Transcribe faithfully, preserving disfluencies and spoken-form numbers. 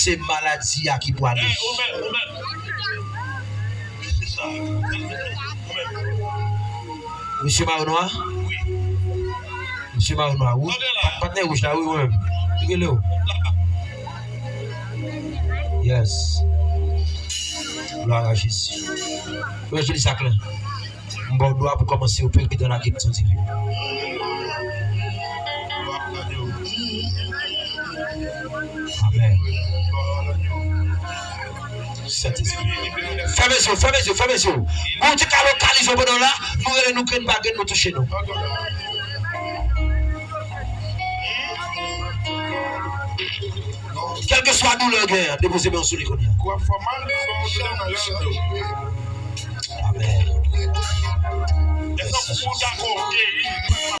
se maladi a ki pwale. Misye Mayo Nwa? Misye Mayo Nwa, wi. Patnè wouj la, wi, mwen menm. Li rele w. Yes. Glwa a Jezi. Evanjelis Jacquelin. M ba w dwa pou kòmanse opere dan la gifton divin. Amèn. Sentespri. Fèmen zye w, fèmen zye w, fèmen zye w. Bondye ka lokalize w pandan w la, nou rele nou grenn pa grenn, nou touche nou. Kèlkeswa doulè w gen, depoze men w sou li kounye a. Amèn. Mèsi.